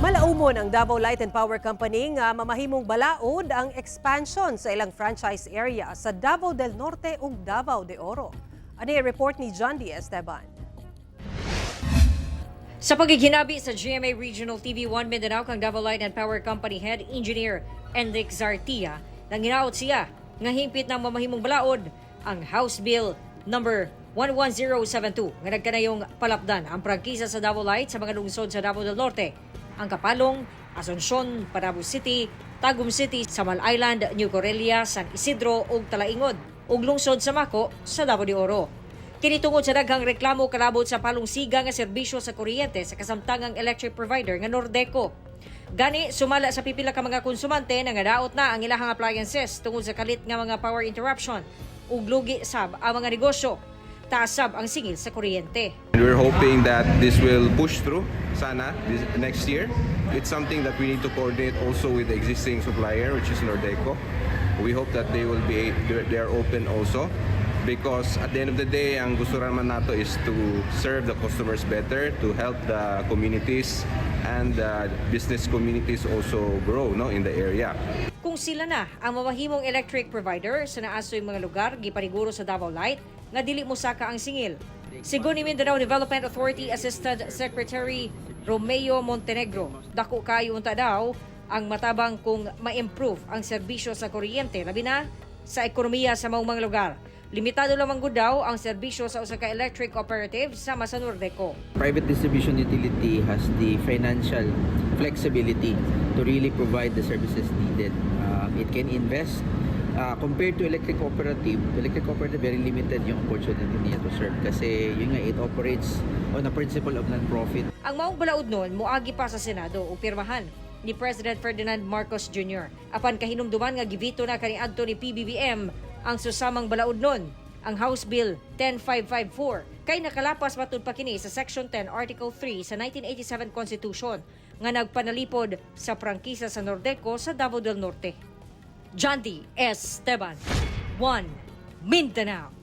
Malaumon ang Davao Light and Power Company nga mamahimong balaod ang expansion sa ilang franchise area sa Davao del Norte ug Davao de Oro. Ani ang report ni John D. Esteban. Sa pagighinabi sa GMA Regional TV 1 Mindanao kang Davao Light and Power Company Head Engineer Enric Zartia, nanginaot siya nga hingpit ng mamahimong balaod ang House Bill number 11072 nga nagkanayong palapdan ang prangkisa sa Davao Light sa mga lungsod sa Davao del Norte, ang Kapalong, Asuncion, Panabo City, Tagum City, Samal Island, New Corellia, San Isidro ug Talaingod ug lungsod sa Maco sa Davao de Oro. Kini tungod sa daghang reklamo kalabot sa palungsiga nga serbisyo sa kuryente sa kasamtangang electric provider nga Nordeco. Gani sumala sa pipila ka mga konsumante, nangadaot na ang ilahang appliances tungod sa kalit nga mga power interruption ug lugi sab ang mga negosyo. Taas sab ang singil sa kuryente. And we're hoping that this will push through sana this next year. It's something that we need to coordinate also with the existing supplier, which is Nordeco. We hope that they are open also because at the end of the day, ang gusto naman nato is to serve the customers better, to help the communities and the business communities also grow, no, in the area. Kung sila na ang mamahimong electric provider sa naasoy mga lugar, gipaniguro sa Davao Light nga dili mosaka ang singil. Sigon ni Mindanao Development Authority Assistant Secretary Romeo Montenegro, dako kayo unta daw ang matabang kung ma-improve ang serbisyo sa kuryente, labi na sa ekonomiya sa maong mga lugar. Limitado lamang gud daw ang serbisyo sa usa ka electric cooperative sama sa Nordeco. Private distribution utility has the financial flexibility to really provide the services needed. It can invest compared to electric cooperative. Electric cooperative, very limited yung opportunity niya to serve kasi yun nga, it operates on a principle of non-profit. Ang maong balaod nun moagi pa sa Senado ug pirmahan ni President Ferdinand Marcos Jr. Apan kahinumduman nga givito na kaniadto ni PBBM ang susamang balaod nun, ang House Bill 10554, kay nakalapas matud pa kini sa Section 10 Article 3 sa 1987 Constitution nga nagpanalipod sa prangkisa sa Nordeco sa Davao del Norte. John D. Esteban, 1 Mindanao.